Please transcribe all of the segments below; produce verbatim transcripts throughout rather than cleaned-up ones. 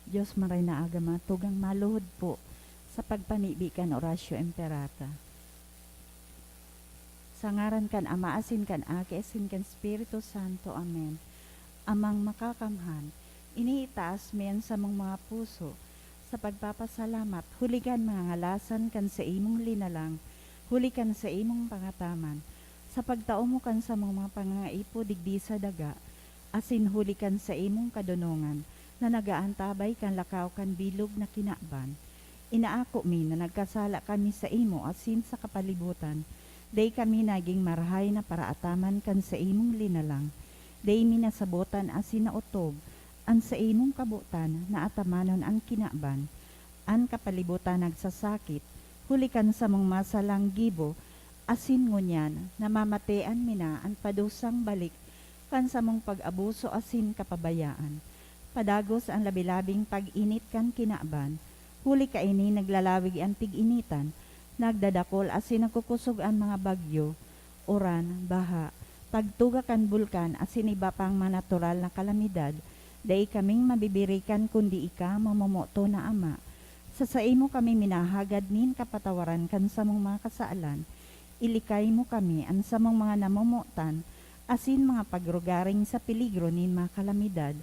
Diyos, maray na aga, matugang maluhod po sa pagpamibi kan Oratio Imperata. Sa ngaran kan Ama, asin kan Aki, asin kan Espiritu Santo. Amen. Amang Makakamhan, iniitaas mi an samong mga puso sa pagpapasalamat, huli kan mga ngalasan kan saimong linalang, huli kan saimong pangataman, sa pagtao mo kan samong mga pangangaipo digdi sa daga, asin huli kan saimong kadonongan na nag-aantabay kan lakaw kan bilog na kinaban. Inaako mi na nagkasala kami saimo asin sa kapalibutan, dai kami nagin marahay na paraataman kan saimong linalang. Dai mi nasabotan asin naotob an saimong kabotan na atamanon an kinaban. An kapalibutan nagsasakit, huli kan samong masalang gibo, asin ngunyan namamatean mi na an padusang balik kan samong pag-abuso asin kapabayaan. Padagos an labi-labing pag-init kan kinaban, huli kaini naglalawig an tig-initan, nagdadakol asin nagkukosog an mga bagyo, uran, baha, pagtuga kan bulkan asin iba pang mga natural na kalamidad. Dai kaming mabibirikan kundi ika, mamomoton na Ama. Sa saimo kami minahagad nin kapatawaran kan samong mga kasalan. Ilikay mo kami, an samong mga namomotan, asin mga pagrugaring sa peligro nin mga kalamidad,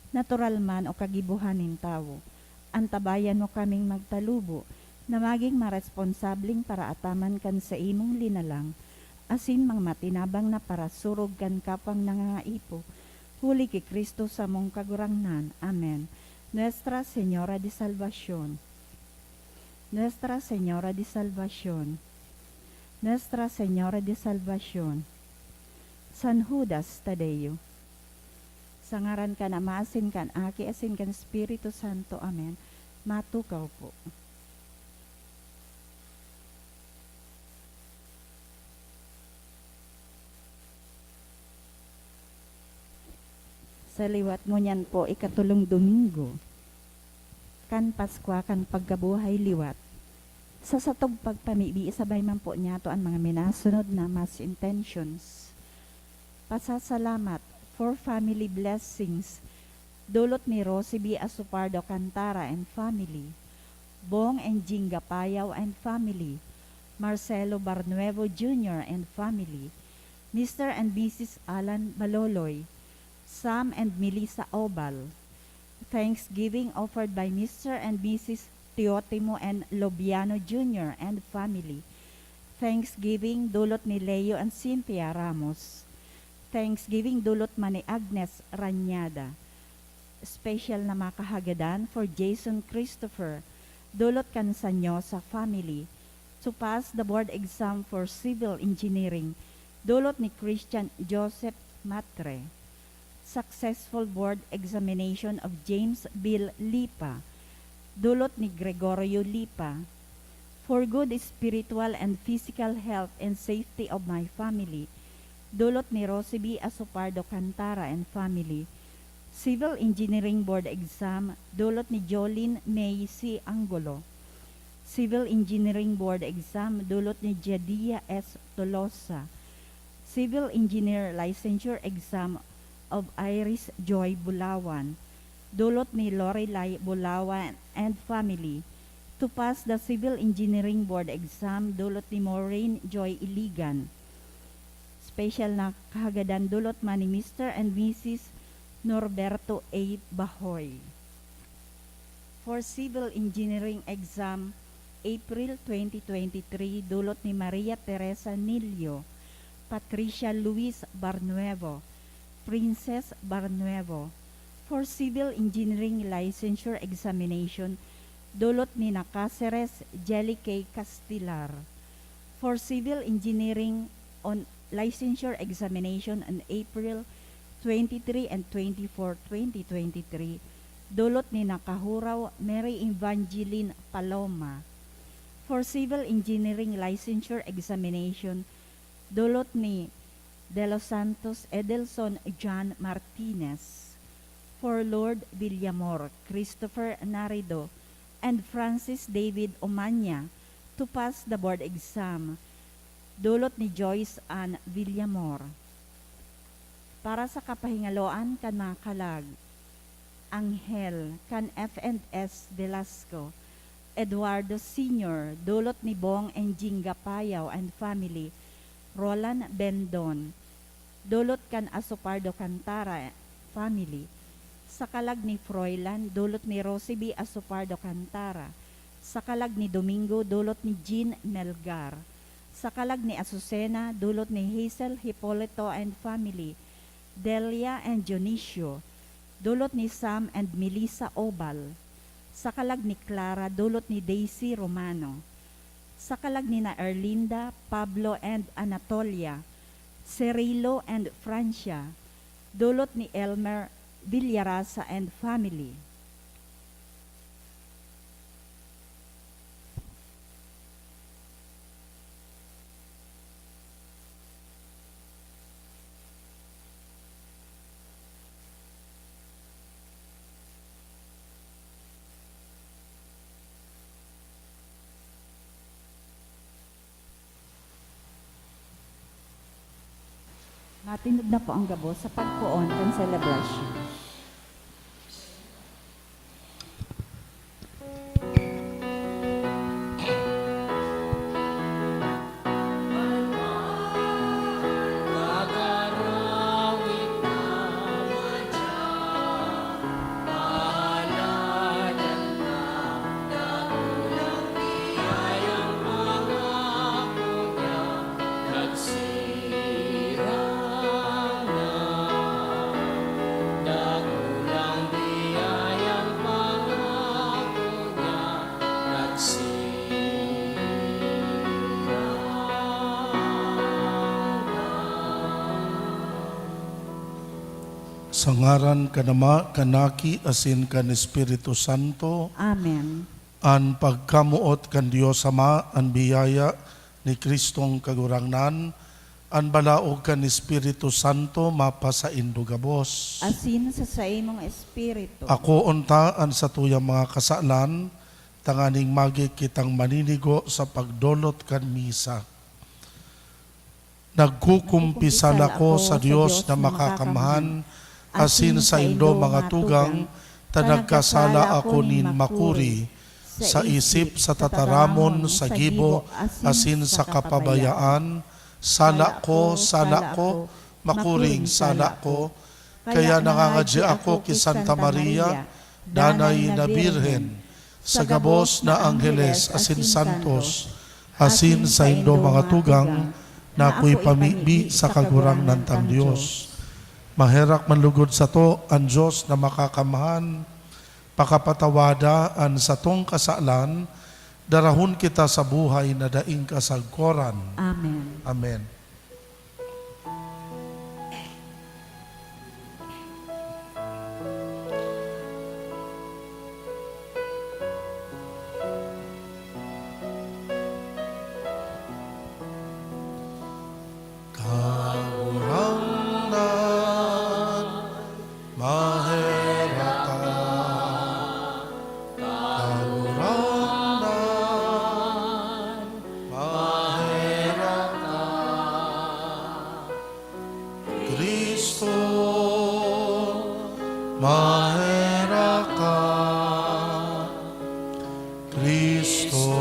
natural man o kagibohan nin tawo. Antabayan mo kaming magtalubo na magin maresponsableng paraataman kan saimong linalang, asin mga matinabang na parasurog kan kapwang nangangaipo, huli ki Cristo samong Kagurangnan. Amen. Nuestra Señora de Salvacion. Nuestra Señora de Salvacion. Nuestra Señora de Salvacion. San Judas Tadeo. Sa ngaran kan Ama, asin kan Aki, asin kan Espiritu Santo. Amen. Matukaw po. Sa liwat ngunyan po, ikatulong Domingo kan Paskwa kan Pagkabuhay Liwat. Sa satong pagpamibi, isabay man po niyato an mga minasunod na Mass intentions. Pasasalamat for family blessings. Dulot ni Rosie B. Asupardo Cantara and family. Bong and Jinga Payaw and family. Marcelo Barnuevo Junior and family. Mister and Missus Alan Baloloy. Sam and Melissa Obal. Thanksgiving offered by Mister and Missus Teotimo and Lobiano Junior and family. Thanksgiving dulot ni Leo and Cynthia Ramos. Thanksgiving dulot man ni Agnes Rañada. Special na mga kahagadan for Jason Christopher, dulot kan Sanyosa family. To pass the board exam for civil engineering, dulot ni Christian Joseph Matre. Successful board examination of James Bill Lipa, dulot ni Gregorio Lipa. For good spiritual and physical health and safety of my family, dulot ni Rosie B. Asopardo Cantara and family. Civil Engineering Board exam, dulot ni Jolene May C. Angulo. Civil Engineering Board exam, dulot ni Jadia S. Tolosa. Civil Engineer Licensure exam of Iris Joy Bulawan, dulot ni Lorelai Bulawan and family. To pass the Civil Engineering Board exam, dulot ni Maureen Joy Iligan. Special na kahagadan dulot man ni Mister and Missus Norberto A. Bahoy. For Civil Engineering exam, April twenty twenty-three, dulot ni Maria Teresa Nilio, Patricia Luis Barnuevo, Princess Barnuevo. For Civil Engineering Licensure Examination, dulot ni na Caceres Jelly K. Castilar. For Civil Engineering on Licensure Examination on April twenty-three and twenty-four, twenty twenty-three, dulot ni na Kahuraw Mary Evangeline Paloma. For Civil Engineering Licensure Examination, dulot ni De Los Santos Edelson John Martinez. For Lord Villamor, Christopher Narido, and Francis David Omania to pass the board exam, dulot ni Joyce Ann Villamor. Para sa kapahingaloan kan mga kalag, Angel, kan F and S Velasco, Eduardo Senior, dulot ni Bong and Jinga Payao and family, Roland Bendon, dulot kan Asopardo Cantara family, sa kalag ni Froilan, dulot ni Rosie B Asopardo Cantara, sa kalag ni Domingo, dulot ni Jean Melgar, sa kalag ni Azucena, dulot ni Hazel Hipolito and family, Delia and Dionisio, dulot ni Sam and Melissa Obal, sa kalag ni Clara, dulot ni Daisy Romano, sa kalag ni na Erlinda, Pablo and Anatolia, Cirilo and Francia, dulot ni Elmer Villarasa and family. Matindog na po ang gabos sa pagpoon kan selebrasyon. Sa ngaran kan Ama, kan Aki, asin kan Espiritu Santo. Amen. An pagkamoot kan Dios Ama, an biyaya ni Cristong Kagurangnan, an balaog kan Espiritu Santo mapasaindo gabos. Asin sa saimong espiritu. Akoon ta an satuyang mga kasalan, tanganing magi kitang maninigo sa pagdolot kan misa. Nagkukumpisal ako sa Dios na makakamhan, asin saindo mga tugang, ta nagkasala ako nin makuri, sa isip, sa tataramon, sa gibo, asin sa kapabayaan. Sala ko, sala ko, makuring sala ko. Kaya nangangadya ako ki Santa Maria, Danay na Birhen, sa gabos na angheles asin santos, asin saindo mga tugang, na akoy pamibi sa Kagurangnan tang Dios. Maherak man lugod sato an Dios na makakamhan, pakapatawada an satong kasalan, darahon kita sa buhay na daing kasagkoran. Amen. Amen. Kagurangnan, maherak ka. Kagurangnan, maherak ka. Cristo, maherak ka. Cristo,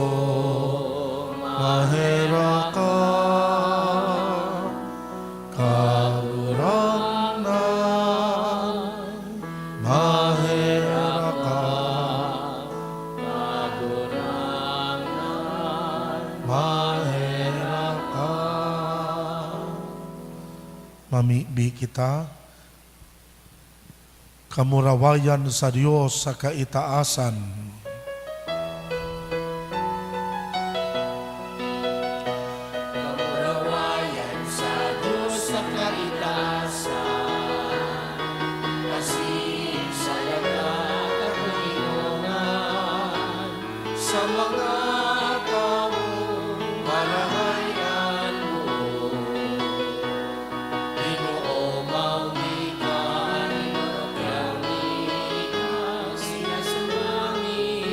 maherak ka. Kagurangnan, maherak ka. Kagurangnan, maherak ka. Mamibi kita. Kamurawayan sa Dios sa kaitaasan. Kamurawayan sa Dios sa kaitaasan, asin sa daga katoninongan, sa mga tawong marahay an boot. Ginoo, maogma ka, ginurukyaw mi ka, sinasamba mi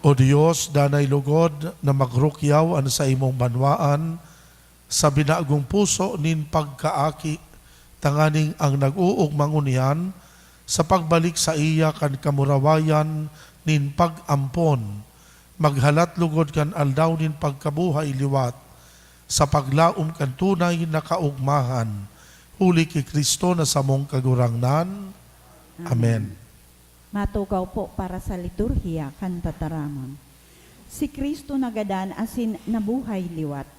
O Dios, danay lugod na magrukyaw an saimong banwaan sa binagong puso nin pagkaaki, tanganing ang nag-oogma ngunyan sa pagbalik saiya kan kamurawayan nin pag-ampon, maghalat lugod kan aldaw nin pagkabuhay liwat, sa paglaom kan tunay na kaogmahan, huli ki Cristo na samong Kagurangnan. Amen. Matukaw po para sa liturhiya kan tataramon. Si Cristo nagadan asin nabuhay liwat.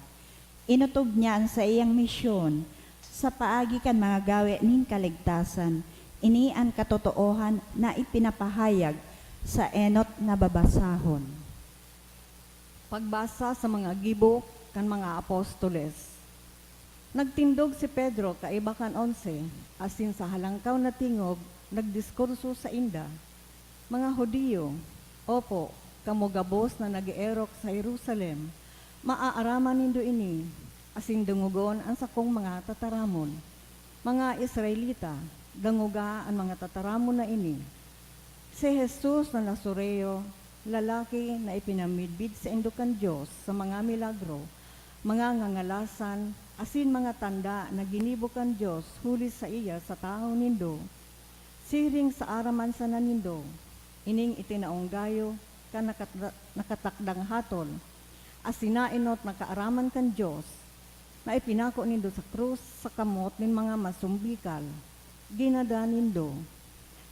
Inotob niya an saiyang misyon sa paagi kan mga gawe nin kaligtasan. Ini an katotoohan na ipinapahayag sa enot na babasahon. Pagbasa sa mga gibo kan mga apostoles. Nagtindog si Pedro kaiba kan onse, asin sa halangkaw na tingog nagdiskurso sainda, "Mga Judio, opo, kamo gabos na nag-eerok sa Jerusalem, maaaraman nindo ini, asin dungogon an sakong mga tataramon. Mga Israelita, dangoga an mga tataramon na ini. Si Jesus na Nazareo, lalaki na ipinamidbid saindo kan Dios sa mga milagro, mga ngangalasan, asin mga tanda na ginibo kan Dios huli saiya sa tahaw nindo, siring sa aram man sana nindo, ining itinaong gayo kan nakatra-, nakatakdang hatol, asin naenot na kaaraman kan Dios, na ipinako nindo sa krus sa kamot nin mga masumbikal, ginadan nindo.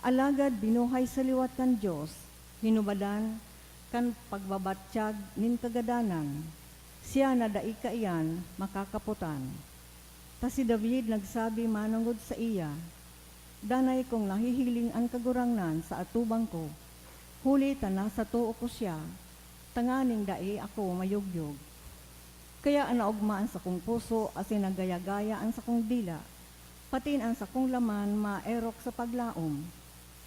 Alagad binuhay sa liwat kan Dios, hinumadan kan pagbabatyag nin kagadanan, siya na dai kaiyan makakapotan. Ta si David nagsabi manongod saiya, 'Danay kong nahihiling an Kagurangnan sa atubang ko, huli ta nasa too ko siya, tanganing dai ako mayugyog.' Kaya naogma an sakong puso asin nagaya-gaya an sakong dila, patin an sakong laman maerok sa paglaom,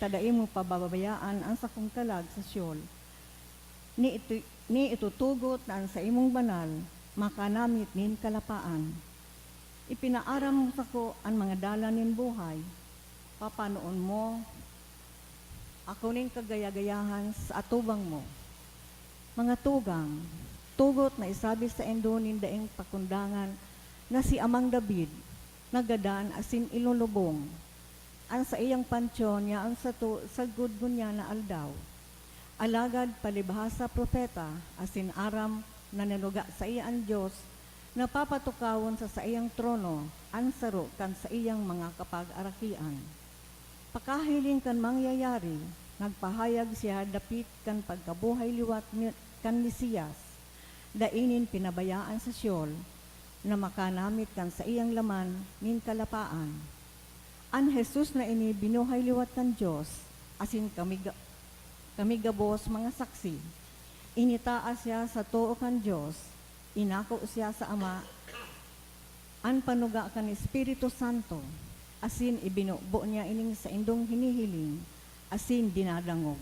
ta dai mo pababayaan an sakong kalag sa Sheol. Ni itu-, ni itutugot na an saimong banal makanamit nin kalapaan. Ipinaaram mo sako an mga dalan nin buhay. Papanoon mo ako nin kagaya-gayahan sa atubang mo. Mga tugang, tugot na isabi saindo nin daing pakundangan na si Amang David nagadan asin ilolobong. An saiyang pantyon yaon sato sagkod ngunyan na aldaw. Alagad palibhasa propeta asin aram na nanuga saiya an Dios, na papatukawon sa saiyang trono an saro kan saiyang mga kapagarakian. Pakahiling kan mangyayari, nagpahayag siya dapit kan pagkabuhay liwat ni, kan Mesias. Dai nin pinabayaan sa Sheol na makanamit kan saiyang laman nin kalapaan. An Jesus na ini binuhay liwat kan Dios, asin kami ga-, kami gabos mga saksi. Initaas siya sa too kan Dios, inako siya sa Ama, an panuga kan Espiritu Santo, asin ibinubo niya ining saindong hinihiling asin dinadangog.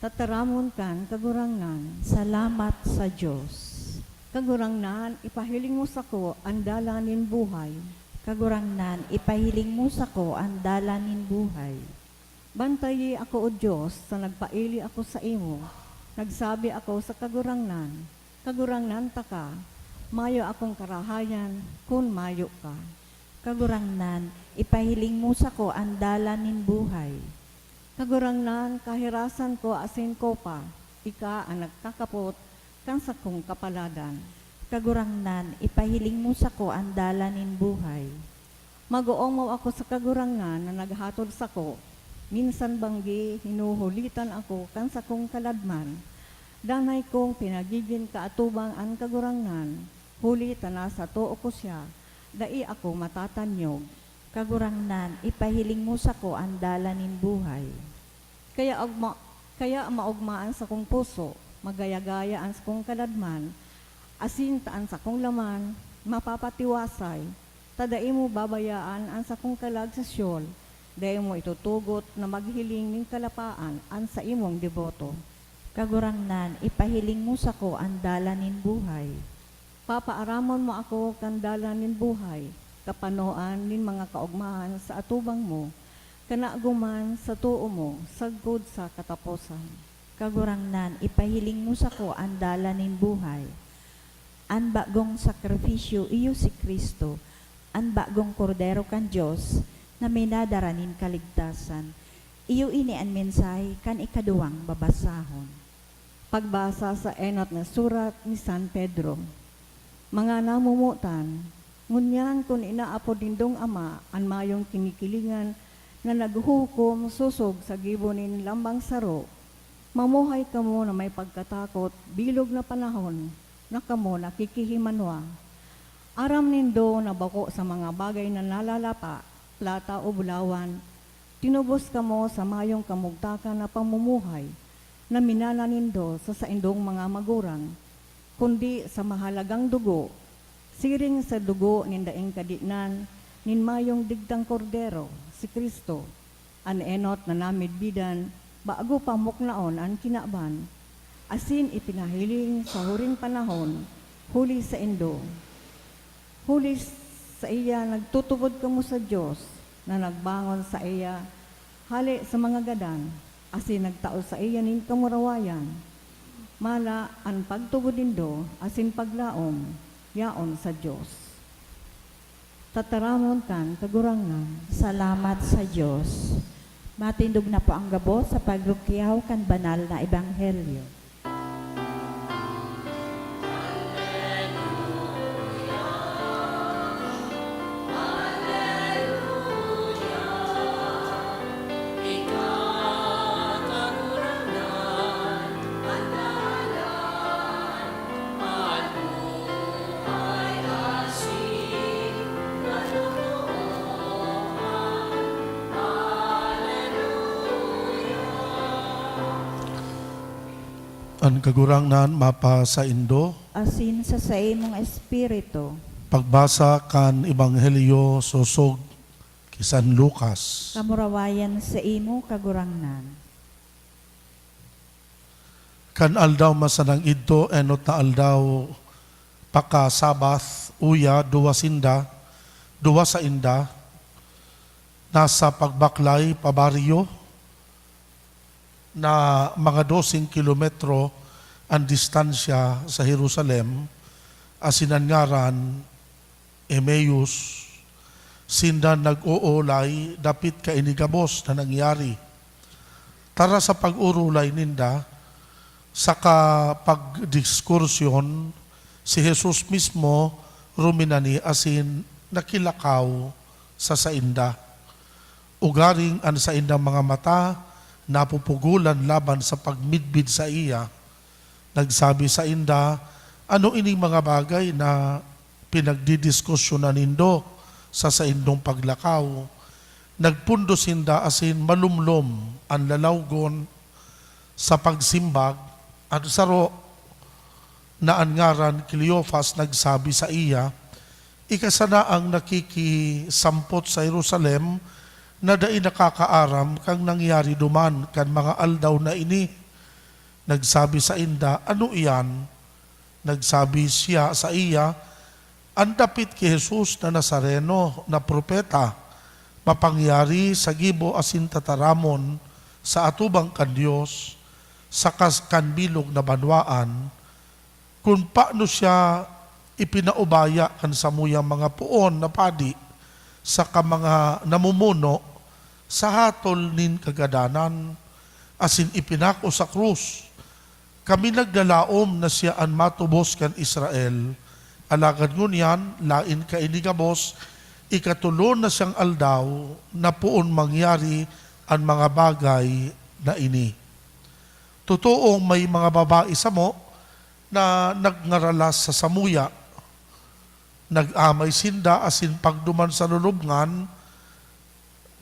Tataramon kan Kagurangnan. Salamat sa Dios. Kagurangnan, ipahiling mo sako an dalan nin buhay. Kagurangnan, ipahiling mo sako an dalan nin buhay. Bantayi ako, O Dios, ta nagpaili ako saimo. Nagsabi ako sa Kagurangnan, "Kagurangnan taka, mayo akong karahayan kun mayo ka." Kagurangnan, ipahiling mo sako an dalan nin buhay. Kagurangnan, kahirasan ko asin kopa, ika an nagkakapot kan sakong kapaladan. Kagurangnan, ipahiling mo sako an dalan nin buhay. Mag-oongmaw ako sa Kagurangnan na naghatod sako. Minsan banggi hinuhulitan ako kan sakong kaladman. Danay kong pinagigin kaatubang an Kagurangnan, huli ta nasa too ko siya, dai ako matatanyog. Kagurangnan, ipahiling mo sako an dalan nin buhay. Kaya agma-, kaya maogma an sakong puso, magaya-gaya an sakong kaladman, asin ta an sakong laman mapapatiwasay, ta dai mo babayaan an sakong kalag sa Sheol, dai mo itutugot na maghiling nin kalapaan an saimong deboto. Kagurangnan, ipahiling mo sako an dalan nin buhay. Papaaramon mo ako kan dalan nin buhay, kapanoan nin mga kaogmahan sa atubang mo, kanagoman sa too mo, sagkod sa kataposan. Kagurangnan, ipahiling mo sako an dalan nin buhay. An bagong sakripisyo iyo si Cristo, an bagong Kordero kan Dios na minadara nin kaligtasan. Iyo ini an mensahe kan ikaduwang babasahon. Pagbasa sa enot na surat ni San Pedro. Mga namomotan, ngunyan kun inaapod nindong Ama an mayong kinikilingan na naghuhukom sosog sa gibo nin lambang saro, mamuhay kamo na may pagkatakot bilog na panahon na kamo nakikihimanwa. Aram nindo na bako sa mga bagay na nalalapa, plata o bulawan, tinubos kamo sa mayong kamugtakan na pamumuhay na minana nindo sa saindong mga magurang, kundi sa mahalagang dugo, siring sa dugo nin daing kadinan nin mayong digtang Kordero, si Cristo, an enot na namidbidan bago pa muknaon an kinaban, asin ipinahiling sa huring panahon huli saindo. Huli saiya nagtutubod kamo sa Dios na nagbangon saiya hale sa mga gadan, asin nagtao saiya nin kamurawayan. Mala an pagtubod nindo asin paglaom yaon sa Dios. Tataramon kan Kagurangnan. Salamat sa Dios. Matindog na po ang gabos sa pagrukyaw kan banal na ebanghelyo. An Kagurangnan mapasaindo. Asin sa saimong espiritu. Pagbasa kan Ebanghelyo sosog ki San Lucas. Kamurawayan saimo, Kagurangnan. Kan aldaw masanang idto, enot na aldaw paka-Sabbath, uya, duwa sinda, duwa sainda, nasa pagbaklay pa baryo na mga doseng kilometro an distansya sa Jerusalem, asin an ngaran Emmaus, sinda nag-oolay dapit kaini gabos na nangyari. Tara sa pag-orolay ninda, saka pagdiskursyon, si Jesus mismo ruminani asin nakilakaw sa sainda. Ugaring an saindang mga mata napupugolan laban sa pagmidbid saiya. Nagsabi sainda, "Ano ining mga bagay na pinagdidiskusyonan nindo sa saindong paglakaw?" Nagpundos sinda asin malumlom an lalawgon sa pagsimbag. An saro na an ngaran Cleofas nagsabi saiya, "Ika sana an nakikisampot sa Jerusalem na dai nakakaaram kan nangyari duman kan mga aldaw na ini." Nagsabi sainda, "Ano iyan?" Nagsabi siya saiya, "An dapit ki Jesus na Nazareno na propeta, mapangyari sa gibo asin tataramon sa atubang kan Dios, saka kan bilog na banwaan, kun paano siya ipinaubaya kan samuyang mga poon na padi saka mga namumuno sa hatol nin kagadanan, asin ipinako sa krus. Kami naglalaom na siya an matubos kan Israel, alagad ngunyan, laen kaini gabos, ikatolo na siyang aldaw na poon mangyari an mga bagay na ini." Totoong may mga babae samo na nagngaralas sa samuya. Nag-amay sinda asin pagduman sa lulubngan,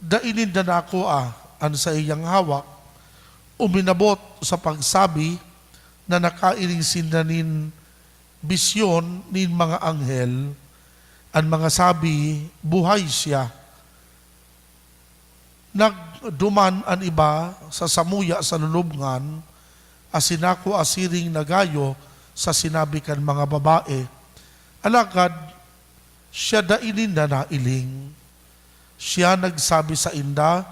dai ninda nakua an saiyang hawak. Uminabot sa pagsabi na nakairing sinda nin bisyon nin mga anghel, an mga sabi, "Buhay siya." Nagduman an iba sa samuya sa lulubngan, asin nakua siring na gayo sa sinabi kan mga babae. Alagad siya dai ninda nailing. Siya nagsabi sainda,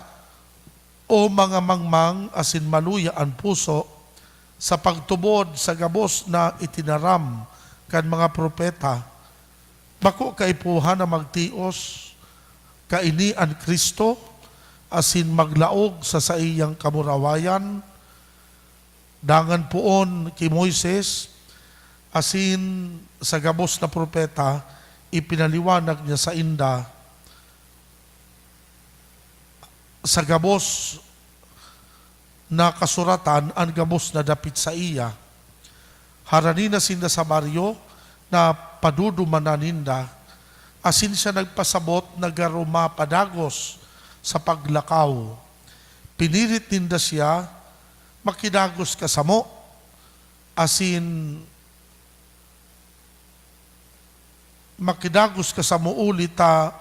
"O mga mangmang asin maluya an puso sa pagtubod sa gabos na itinaram kan mga propeta, bako kaipuhan na magtios kaini an Cristo asin maglaog sa saiyang kamurawayan?" Dangan poon ki Moises asin sa gabos na propeta, ipinaliwanag niya sainda sa gabos na kasuratan an gabos na dapit saiya. Harani na sinda sa baryo na padudumanan ninda, asin siya nagpasabot na garo mapadagos sa paglakaw. Pinirit ninda siya, "Makidagos ka samo, asin makidagos ka samo uli ta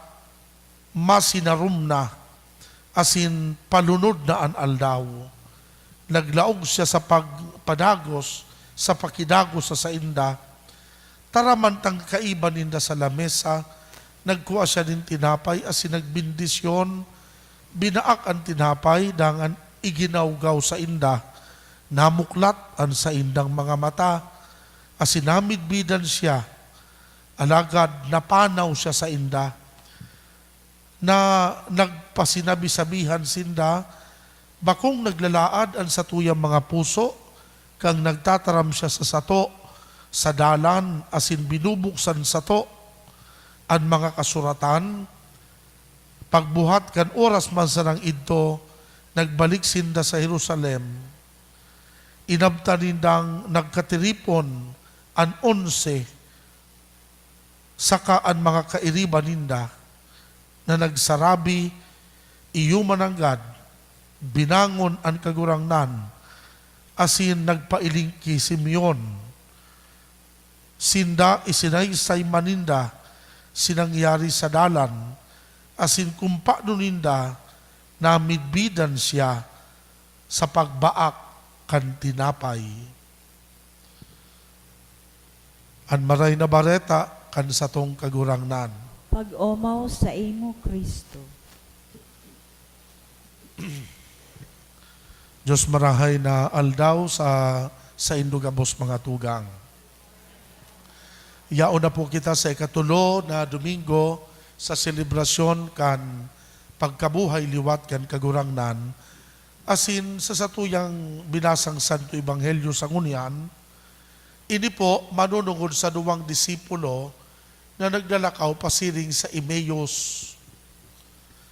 masinarom na, asin palunod na an aldaw." Naglaog siya sa pagpadagos sa pakidagos sa sainda. Taraman tang kaiba ninda sa lamesa, nagkua siya nin tinapay asin nagbendisyon, binaak an tinapay, dangan iginawgaw sainda. Namuklat an saindang mga mata, asin namidbidan siya. Alagad napanaw siya sainda, na nagpasinabi-sabihan sinda, "Bakong naglalaad an satuyang mga puso kan nagtataram siya sa sato sa dalan asin binubuksan sato an mga kasuratan?" Pagbuhat kan oras man sanang idto, nagbalik sinda sa Jerusalem. Inabtan nindang nagkatiripon an onse saka an mga kairiba ninda, na nagsarabi, "Iyo mananggad, binangon an Kagurangnan, asin nagpailing ki Simeon." Sinda isinaysay man ninda si nangyari sa dalan, asin kumpado ninda namidbidan siya sa pagbaak kan tinapay. An Maray na Bareta kan satong Kagurangnan. Pag-omaw saimo, Cristo. Dios marahay na aldaw sa saindo gabos, mga tugang. Yaon na po kita sa ikatulo na Domingo sa selebrasyon kan pagkabuhay liwat kan Kagurangnan, asin sa satuyang binasang Santo Ebanghelyo sa ngunyan, ini po manunungod sa duwang disipulo na naglalakaw pasiring sa Emmaus.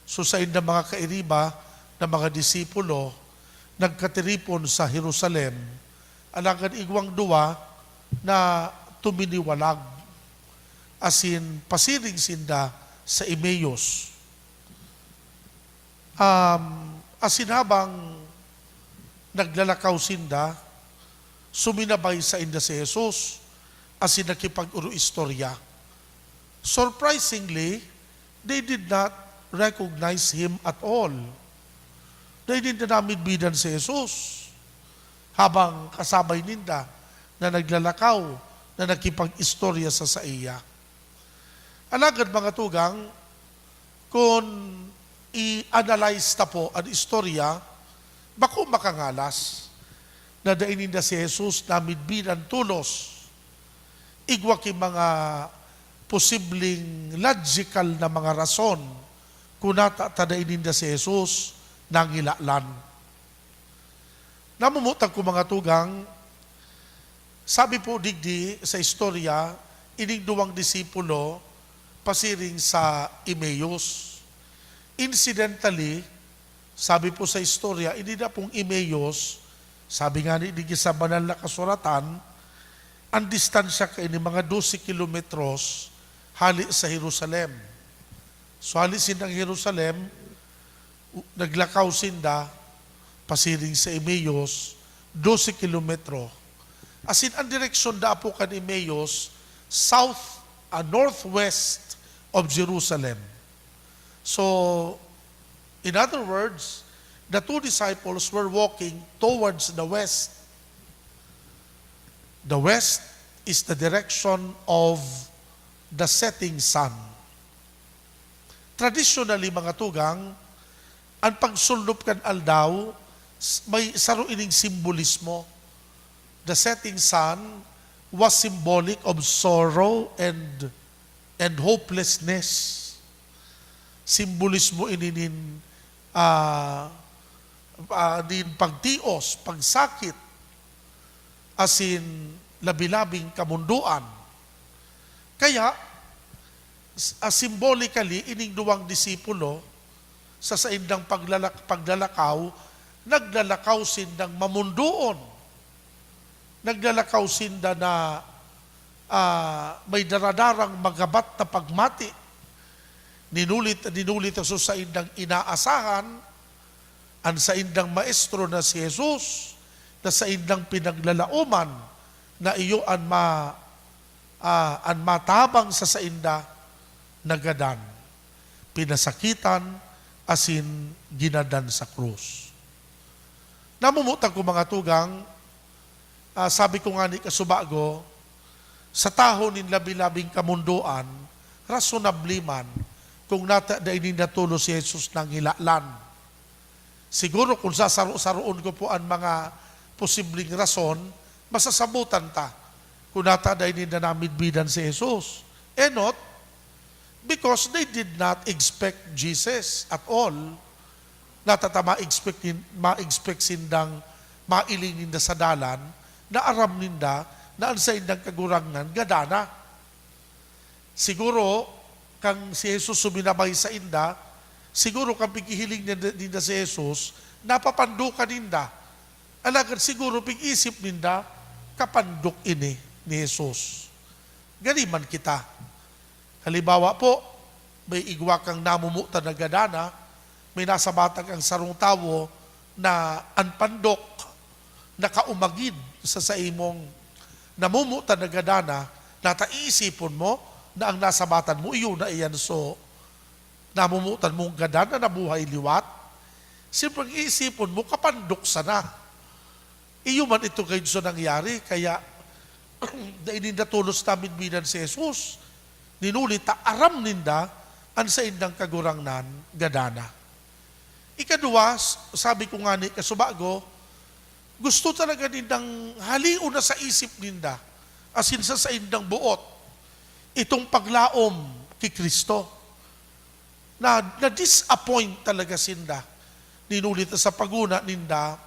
So, saindang mga kairiba na mga disipulo, nagkatiripon sa Jerusalem, alagad igwang duwa na tuminiwalag, asin pasiring sinda sa Emmaus. Um, asin habang naglalakaw sinda, suminabay sainda si Jesus asin nakipag-oro-istorya. Surprisingly, they did not recognize him at all. Dai ninda namidbidan si Jesus habang kasabay ninda na naglalakaw, na nakipag-istorya sa saiya. Alagad, mga tugang, kun i-analyze ta po an istorya, bako makangalas na dai ninda si Jesus namidbidan tolos. Igwa ki mga posibleng logical na mga rason kun nata ta dai ninda si Jesus nangilalan. Namumutan ko, mga tugang, sabi po digdi sa istorya, ining duwang disipulo pasiring sa Emmaus. Incidentally, sabi po sa istorya, ini na pong Emmaus, sabi nga ni digdi sa Banal na Kasuratan, ang distansya kaini mga dose kilometros hali sa Jerusalem. So, hali sindang Jerusalem, u-, naglakaw sinda, pasiring sa Emmaus, dose kilometro. Asin an direksyon da apo kan Emmaus, south, ah, northwest of Jerusalem. So, in other words, the two disciples were walking towards the west. The west is the direction of the setting sun. Traditionally, mga tugang, an pagsulnop kan aldaw, s-, may saro ining simbolismo. The setting sun was symbolic of sorrow and, and hopelessness. Simbolismo ini nin, ah, ah, nin pagtios, pagsakit, asin labi-labing kamundoan. Kaya, s-, ah, symbolically, ining duwang disipulo, sa saindang paglalak-, paglalakaw, naglalakaw sindang mamundoon. Naglalakaw sinda na, ah, may daradarang magabat na pagmati. Ninulit, ninulit sa saindang inaasahan, an saindang maestro na si Jesus, na saindang pinaglalaoman na iyo an ma-, ah, an matabang sa sainda, nagadan, pinasakitan, asin ginadan sa krus. Namumutan ko, mga tugang, ah, sabi ko ngani kasubago, sa tahaw nin labi-labing kamundoan, rasonable man kung nata-, dai ninda tolos si Jesus nanghilalan. Siguro kung sasaro-saroon ko po an mga posibleng rason, masasabotan ta kung nata dai ninda namidbidan si Jesus. Enot, because they did not expect Jesus at all. Nata ta ma-expect nin-, ma-expect sindang mailing ninda sa dalan na aram ninda na an saindang Kagurangnan gadana. Siguro, kan si Jesus suminabay sainda, siguro kan pighihiling ninda, ninda si Jesus, napapandokan ninda. Alagad siguro pig-isip ninda, "Kapandok ini ni Jesus." Gani man kita. Halimbawa po, may igwa kang namumutan na gadana, may nasabatan kang sarong tawo na an pandok nakaumagid sa saimong namumutan na gadana, nata iisipon mo na ang nasabatan mo iyo na iyan. So, namumutan mong gadan na nabuhay liwat? Siyempre, ang iisipon mo, kapandok sana. Iyo man ito kaidto sa nangyari, kaya dai ninda tolos namidbidan si Jesus. Ninuli ta aram ninda an saindang Kagurangnan gadana. Ikaduwa, s-, sabi ko ngani kasubago, gusto talaga nindang halion na sa isip ninda, asin sa saindang boot, itong paglaom ki Cristo. Na, na-disappoint talaga sinda. Ninuli ta sa paguna ninda,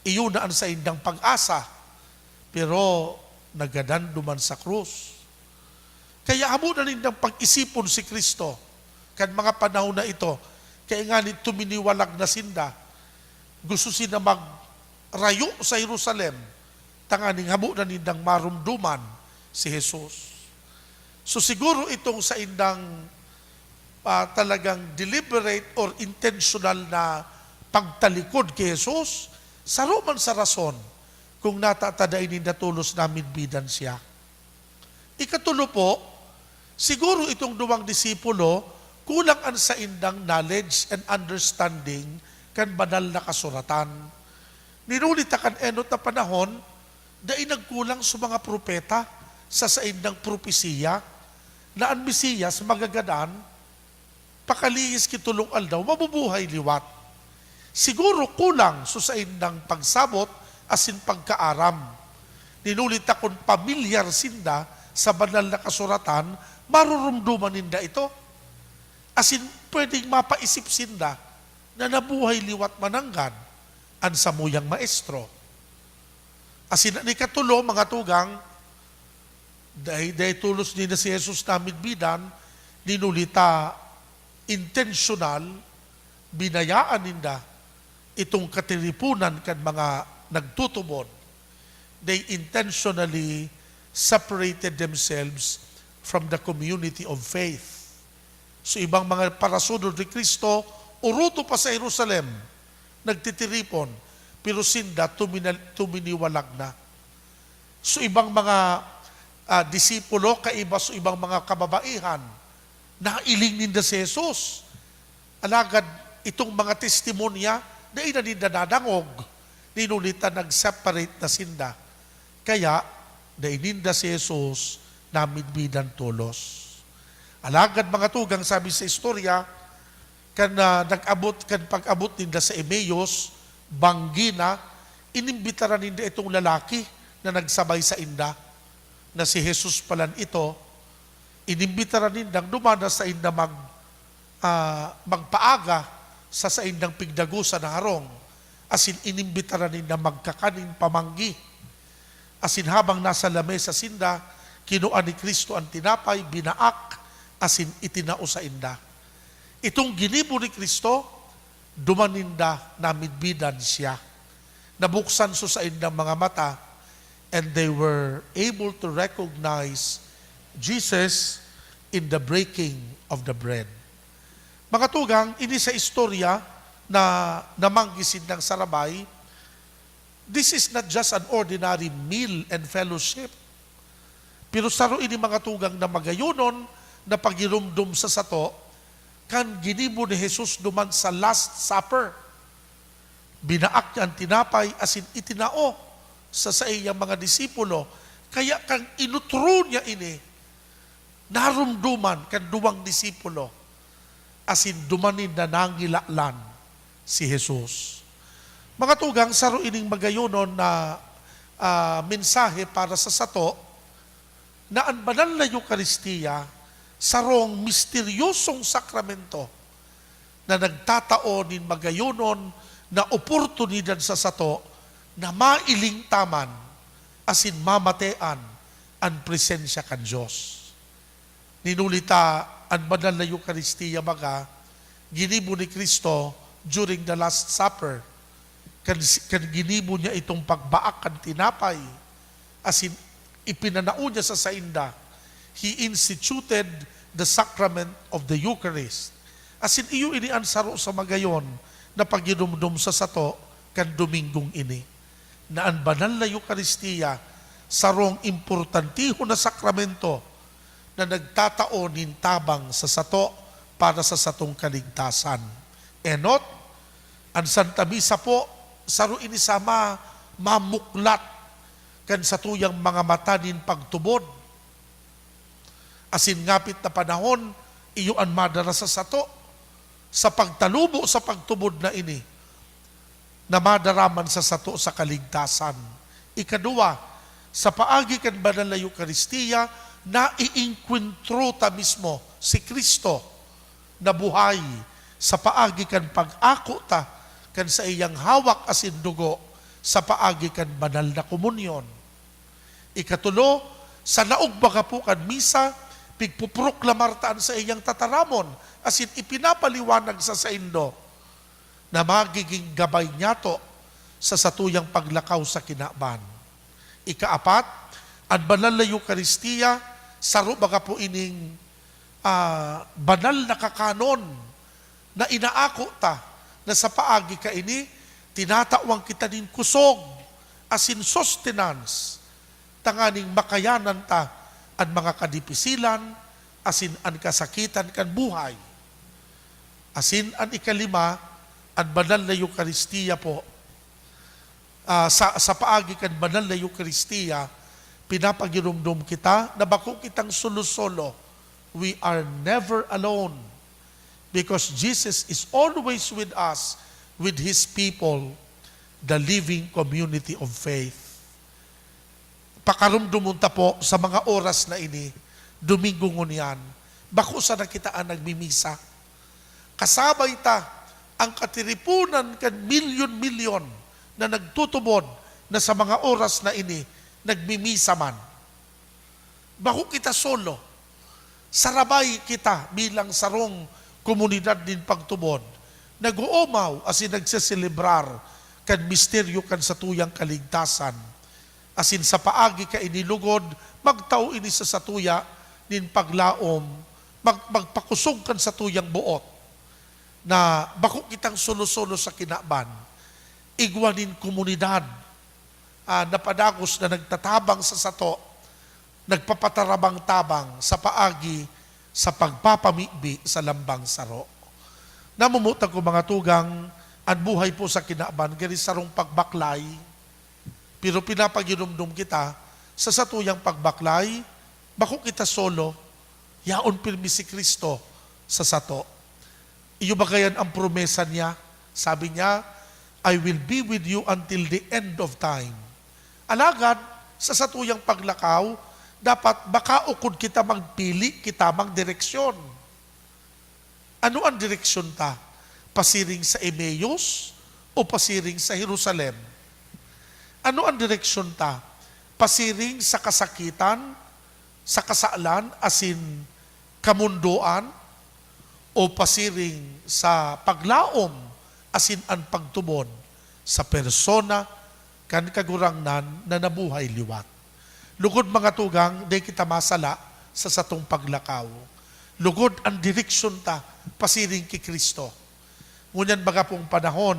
iyo na an saindang pag-asa. Pero nagadan duman sa krus. Kaya habo na nindang pag-isipon si Cristo kan mga panahon na ito. Kaya ngani tuminiwalag na sinda. Gusto sinda magrayo sa Jerusalem, tanganing habo na nindang maromdoman si Jesus. So, siguro itong saindang, ah, talagang deliberate or intentional na pagtalikod ki Jesus, saro man sa rason kung nata ta dai ninda tolos namidbidan siya. Ikatulo po, siguro itong duwang disipulo, kulang an saindang knowledge and understanding kan Banal na Kasuratan. Ninuli ta kan enot na panahon, dai nagkulang sa mga propeta sa saindang propesiya na an Mesiyas magagadan pakalihis ki tolong aldaw, mabubuhay liwat. Siguro kulang sa saindang pagsabot asin pagkaaram. Ninuli ta kun pamilyar sinda sa Banal na Kasuratan, maroromdoman ninda ito. Asin pwedeng mapaisip sinda na nabuhay liwat mananggad an samuyang maestro. Asin an ikatulo, mga tugang, dai, dai tolos ninda si Jesus namidbidan, ninuli ta intensyonal, binayaan ninda itong katiriponan kan mga nagtutubod. They intentionally separated themselves from the community of faith. So, ibang mga parasunod ni Cristo, uruto pa sa Jerusalem, nagtitiripon. pero sinda tuminal-, tuminiwalag na. So, ibang mga, ah, disipulo, kaiba so ibang mga kababaihan, nailing ninda si Jesus. Alagad itong mga testimonya, dai na ninda nadangog, ninulita nag-separate na sinda. Kaya, dai ninda si Jesus namidbidan tolos. Alagad, mga tugang, sabi sa istorya, kan, ah, nag-abot, kan pag-abot ninda sa Emmaus, banggi na, inimbitaran ninda itong lalaki na nagsabay sainda, na si Jesus palan ito, inimbitaran nindang dumana sainda mag, ah, magpaaga sa saindang pigdagosan na harong, asin inimbitaran ninda magkakan nin pamanggi. Asin habang nasa lamesa sinda, kinua ni Cristo an tinapay, binaak, asin itinao sainda. Itong ginibo ni Cristo, duman ninda namidbidan siya. Nabuksan so saindang mga mata, and they were able to recognize Jesus in the breaking of the bread. Mga tugang, ini sa istorya na namanggi sindang sarabay, this is not just an ordinary meal and fellowship. Pero saro ini, mga tugang, na magayonon na pagiromdom sa sato kan ginibo ni Jesus duman sa Last Supper. Binaak niya an tinapay asin itinao sa saiyang mga disipulo. Kaya kan inutro niya ini, naromdoman kan duwang disipulo, asin duman ninda nangilalan si Jesus. Mga tugang, saro ining magayonon na, ah, mensahe para sa sato, na an banal na Eukaristia sarong misteryosong sakramento na nagtatao nin magayonon na oportunidad sa sato na mailing ta man asin mamatean an presensya kan Dios. Ninuli ta, an banal na Eukaristia, baga, ginibo ni Cristo during the Last Supper. Kan, kan ginibo niya itong pagbaak kan tinapay, asin ipinanao niya sa sainda, he instituted the sacrament of the Eucharist. Asin iyo ini an saro sa magayon na pagidumdom sa sato kan Domingong ini, na an banal na Eukaristia sarong importantihon na sakramento na nagtatao nin tabang sa sato para sa satong kaligtasan. Enot, an Santa Misa po, saro ini sa ma-, mamuklat kan satuyang mga mata nin pagtubod. Asin ngapit na panahon, iyo an madara sa sato sa pagtalubo sa pagtubod na ini, na madara man sa sato sa kaligtasan. Ikaduwa, sa paagi kan banal na Eukaristia, naiengkwentro ta mismo si Cristo na buhay sa paagi kan pag-ako ta kan saiyang hawak asin dugo sa paagi kan banal na komunyon. Ikatulo, sa laog pa gapo kan misa, pigpoproklamar ta an saiyang tataramon asin ipinapaliwanag sa saindo na magiging gabay niyato sa satuyang paglakaw sa kinaban. Ikaapat, an banal na Eukaristia, saro baga po ining, ah, banal na kakanon na inaako ta, na sa paagi kaini, tinatawan kita nin kusog asin sustenance, tanganing makayanan ta an mga kadipisilan asin an kasakitan kan buhay. Asin an ikalima, an banal na Eukaristia po. Ah, sa, sa paagi kan banal na Eukaristia, pinapagiromdom kita na bako kitang solo-solo. We are never alone because Jesus is always with us, with His people, the living community of faith. Pakaromdomon ta po sa mga oras na ini, Domingo ngunyan, bako sana kita an nagmimisa. Kasabay ta ang katiriponan kan milyon-milyon na nagtutubod na sa mga oras na ini nagmimisa man. Bako kita solo. Sarabay kita bilang sarong komunidad nin pagtubod, nag-oomaw asin nagseselebrar kan misteryo kan satuyang kaligtasan. Asin sa paagi kaini lugod, magtao ini sa satuya nin paglaom, mag-, magpakosog kan satuyang boot na bako kitang solo-solo sa kinaban. igwa nin komunidad, ah, na padagos na nagtatabang sa sato, nagpapatarabang-tabang sa paagi sa pagpapamibi sa lambang saro. Namumuta ko, mga tugang, an buhay po sa kinaban, gani sarong pagbaklay, pero pinapaginumdom kita sa satuyang pagbaklay, bako kita solo, yaon pirmi si Cristo sa sato. Iyo ba kayan ang promesa niya? Sabi niya, "I will be with you until the end of time." Alagad, sa satuyang paglakaw, dapat makaukod kita magpili, kita magdireksyon. Ano ang direksyon ta? Pasiring sa Emmaus o pasiring sa Jerusalem? Ano ang direksyon ta? Pasiring sa kasakitan, sa kasalan, asin kamundoan, o pasiring sa paglaom asin an pagtubod sa persona kan Kagurangnan na nabuhay liwat? Lugod, mga tugang, dai kita masala sa satong paglakaw. Lugod, an direksyon ta pasiring ki Cristo. Ngunyan, baga pong panahon,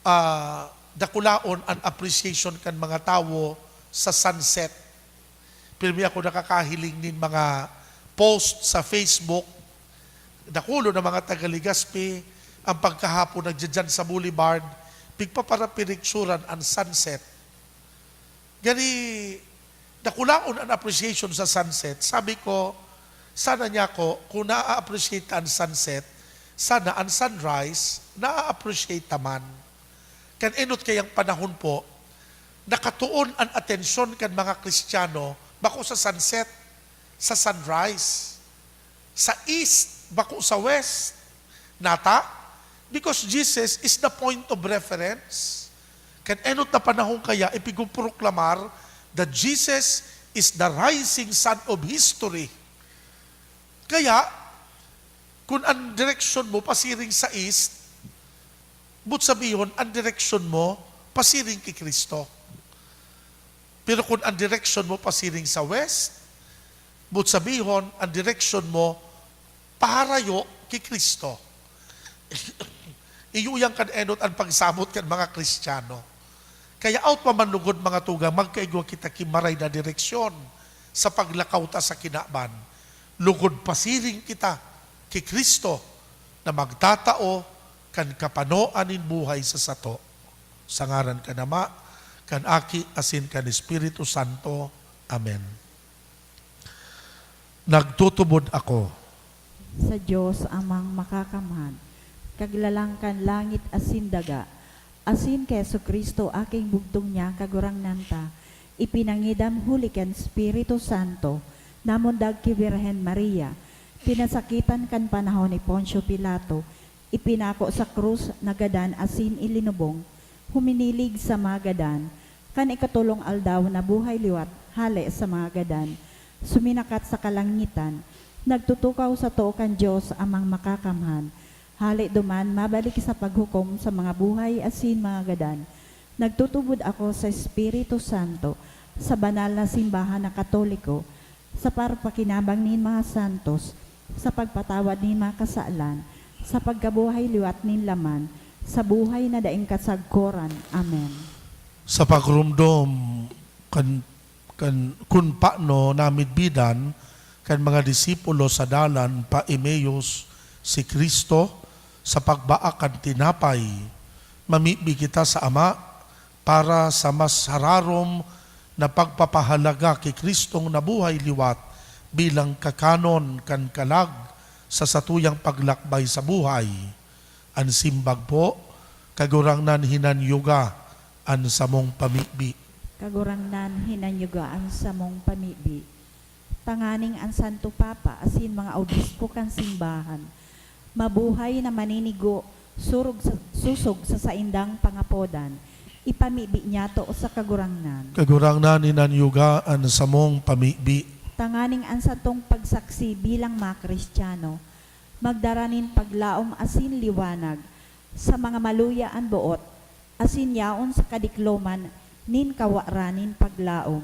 ah, dakulaon an appreciation kan mga tawo sa sunset. Pirmi ako nakakahiling nin mga post sa Facebook. Dakulo na mga taga Legazpi, ang pagkahapon nagdidiyan sa Boulevard, pigpaparapiniksuran an sunset. Gani, dakulaon an appreciation sa sunset. Sabi ko, "Sana niya ako, kung naa-appreciate an sunset, sana an sunrise, naa-appreciate ta man." Kan enot kayang panahon po, nakatuon an atensyon kan mga Kristiyano bako sa sunset, sa sunrise, sa east, bako sa west. Nata? Because Jesus is the point of reference. Kan enot na panahon kaya, ipigproklamar that Jesus is the rising sun of history. Kaya, kun an direksyon mo pasiring sa east, but sabihon, an direksyon mo pasiring ki Cristo. Pero kun an direksyon mo pasiring sa west, but sabihon, an direksyon mo paharayo ki Cristo. Iyo yan kan enot an pagsabot kan mga Kristiyano. Kaya out pa man lugod, mga tugang, magkaigwa kita ki maray na direksyon sa paglakaw ta sa kinaban. Lugod pasiring kita ki Cristo na magtatao kan kapanoan nin buhay sa sato. Sa ngaran kan Ama, kan Aki, asin kan Espiritu Santo. Amen. Nagtutubod ako sa Dios Amang Makakamhan, Kaglalang kan langit asin daga, asin ki Jesu-Cristo, Aking bugtong niya, Kagurangnan ta, ipinangidam huli kan Espiritu Santo, namundag ki Birhen Maria, pinasakitan kan panahon ni Poncio Pilato, ipinako sa krus, nagadan asin ilinubong, huminilig sa mga gadan, kan ikatolong aldaw nabuhay liwat hale sa mga gadan, suminakat sa kalangitan, nagtutukaw sa too kan Dios Amang Makakamhan, hale duman mabalik sa paghukom sa mga buhay asin mga gadan. Nagtutubod ako sa Espiritu Santo, sa banal na simbahan na Katoliko, sa parpakinabang nin mga santos, sa pagpatawad nin mga kasalan, sa pagkabuhay liwat nin laman, sa buhay na daing kasagkoran. Amen. Sa pagromdom kan, kan, kun paano namidbidan kan mga disipulo sa dalan pa Emmaus si Cristo sa pagbaak kan tinapay, mamibi kita sa Ama para sa mas hararom na pagpapahalaga ki Cristong nabuhay liwat bilang kakanon kan kalag sa satuyang paglakbay sa buhay. An simbag po, Kagurangnan, hinanyuga an samong pamibi. Kagurangnan, hinanyuga an samong pamibi. Tanganing an Santo Papa asin mga obispo kan simbahan mabuhay na maninigo surog sa, susog sa saindang pangapodan, ipamibi niyato sa Kagurangnan. Kagurangnan, hinanyuga an samong pamibi. Tanganing an satong pagsaksi bilang mga Kristiyano magdara nin paglaom asin liwanag sa mga maluya an boot, asin yaon sa kadikloman nin kawaran nin paglaom,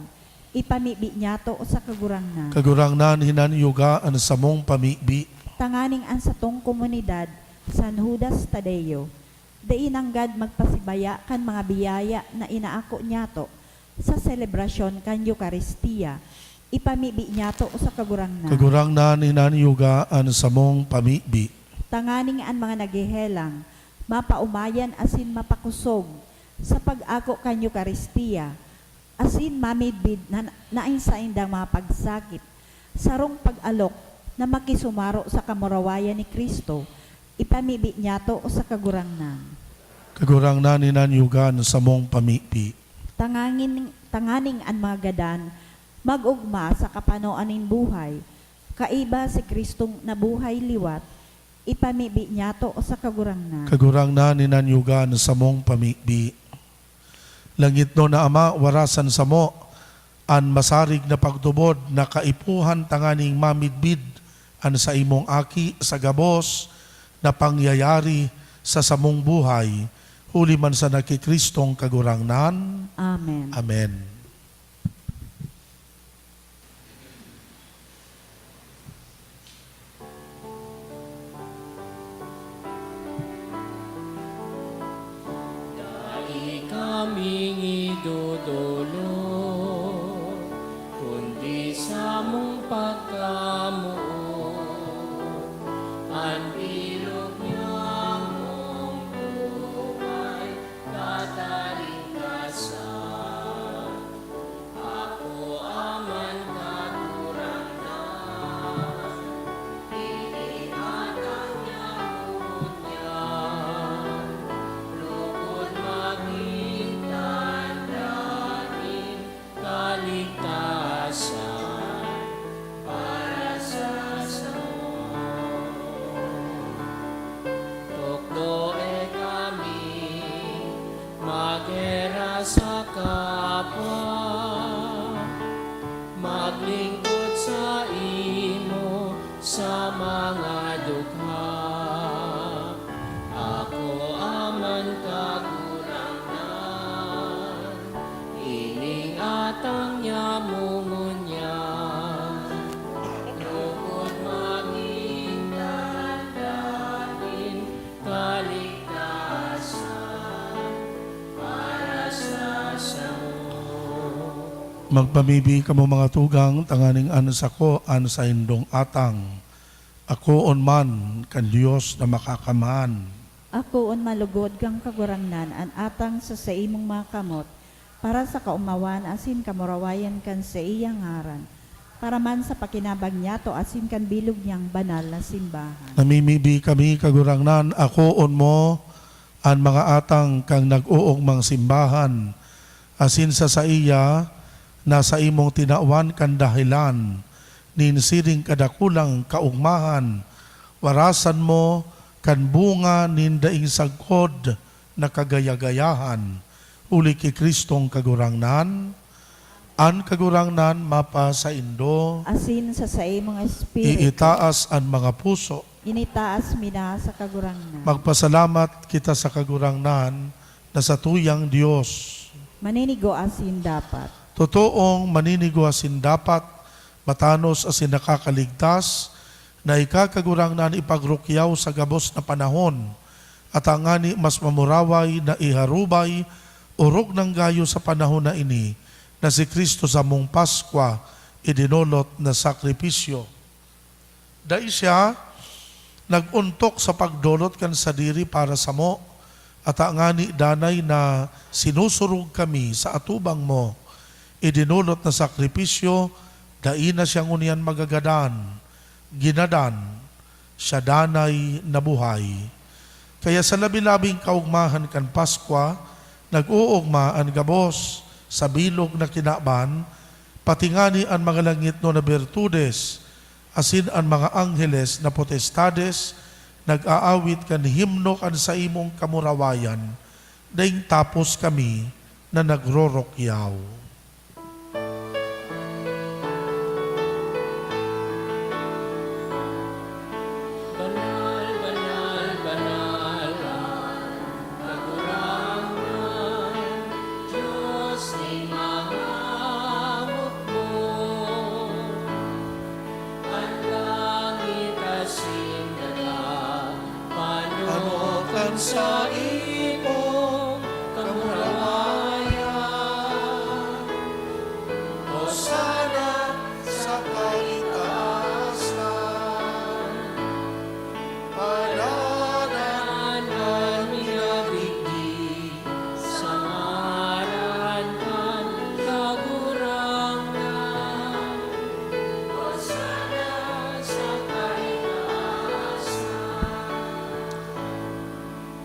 ipamibi niyato sa Kagurangnan. Kagurangnan, hinanyuga an samong pamibi. Tanganing an satong komunidad, San Judas Tadeo, Dai nanggad magpasibaya kan mga biyaya na inaako niyato sa selebrasyon kan Eukaristia. Ipamibi niyato sa Kagurangnan. Kagurangnan, hinanyuga an samong pamibi. Tanganing an mga naghehelang mapaomayan asin mapakosog sa pag-ako kan Eukaristia, asin mamidbid na, na an saindang mga pagsakit, sarong pag-alok na makisumaro sa kamurawayan ni Cristo, ipamibi niyato sa Kagurangnan. Kagurangnan, hinanyuga an samong pamibi. Tangangin, tanganing an mga gadan mag-ogma sa kapanoan nin buhay, kaiba si Cristong nabuhay liwat, ipamibi niyato sa Kagurangnan. Kagurangnan, hinanyuga an samong pamibi. Langitnon na Ama, warasan samo an masarig na pagtubod na kaipuhan tanganing mamidbid an saimong Aki sa gabos na pangyayari sa samong buhay, huli man sana ki Cristong Kagurangnan. Amen. Amen. Dai kaming idodolot, kundi samong pagkamoot, an bilog niyang buhay tatalingkasan. Ako aman, Kagurangnan, iinatang niya ngunyan, lugod magin tanda nin kaligtasan para sa samo. Tukdoe kami, maghera sa kapwa, maglingkod saimo sa mga dukha. Ako aman, Kagurangnan, ining atang niya mo ngunyan, lugod magin tanda nin kaligtasan para sa samo. Magpamibi kamo, mga tugang, tanganing an sako an saindong atang, akoon man kan Dios na Makakamhan. Akoon man lugod kan Kagurangnan an atang sa saimong mga kamot, para sa kaomawan asin kamurawayan kan saiyang ngaran, para man sa pakinabang niyato asin kan bilog niyang banal na simbahan. Namimibi kami, Kagurangnan, akoon mo an mga atang kan nag-oogmang simbahan, asin sa saiya na saimong tinawan kan dahelan nin siring kadakulang kaogmahan, warasan mo kan bunga nin daing sagkod na kagaya-gayahan, huli ki Cristong Kagurangnan. An Kagurangnan mapasaindo. Asin sa saimong espiritu. Iitaas an mga puso. Initaas mi na sa Kagurangnan. Magpasalamat kita sa Kagurangnan na satuyang Dios. Maninigo asin dapat. Totoong maninigo asin dapat, matanos asin nakakaligtas, na ika, Kagurangnan, ipagrukyaw sa gabos na panahon, at tangani mas mamuraway na iharubay, orog nang gayo sa panahon na ini, na si Cristo samong Paskwa, idinolot na sakripisyo. Dai siya nag-ontok sa pagdolot kan sadiri para samo, at tangani danay na sinusurog kami sa atubang mo. Idinolot na sakripisyo, dai na siya ngunyan magagadan, ginadan, siya danay na buhay. Kaya sa labi-labing kaogmahan kan Paskwa, nag-oogma an gabos sa bilog na kinaban, pati ngani an mga langitnon na birtudes asin an mga angheles na potestades nag-aawit kan himno kan saimong kamurawayan, daing tapos kami na nagrorokyaw. Banal, banal, banal an Kagurangnan, Dios nin mga hukbo. An langit asin daga, pano kan saiyang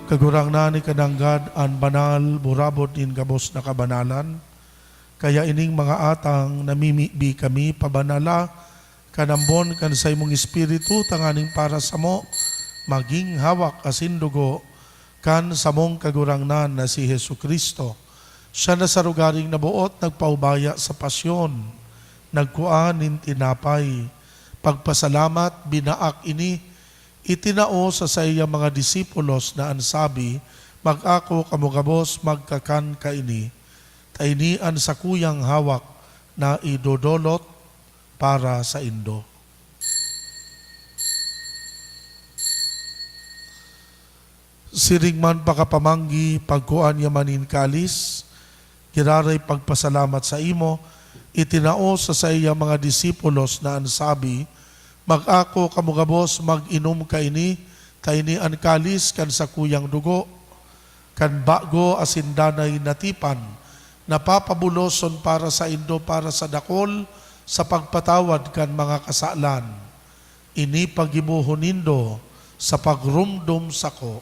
Kagurangnan, ika nanggad an banal, burabod nin gabos na kabanalan. Kaya ining mga atang namimibi kami pabanala kan ambon kan saimong Espiritu, tanganing para samo magin hawak asin dugo kan samong Kagurangnan na si Jesu-Cristo. Siya na sa rogaring naboot nagpaubaya sa pasyon, nagkua nin tinapay, pagpasalamat, binaak ini, itinao sa saiyang mga disipulos na an sabi, "Mag-ako kamo gabos, magkakan kaini, ta ini an sakuyang hawak na idodolot para saindo." Siring man pakapamanggi, pagkua niya man nin kalis, giraray pagpasalamat saimo, itinao sa saiyang mga disipulos na an sabi, "Mag-ako kamo gabos, mag-inom kaini, ta ini an kalis kan sakuyang dugo, kan bago asin danay na tipan, na papabuloson para saindo, para sa dakul, sa pagpatawad kan mga kasalan. Ini paggibohon nindo sa pagromdom sako."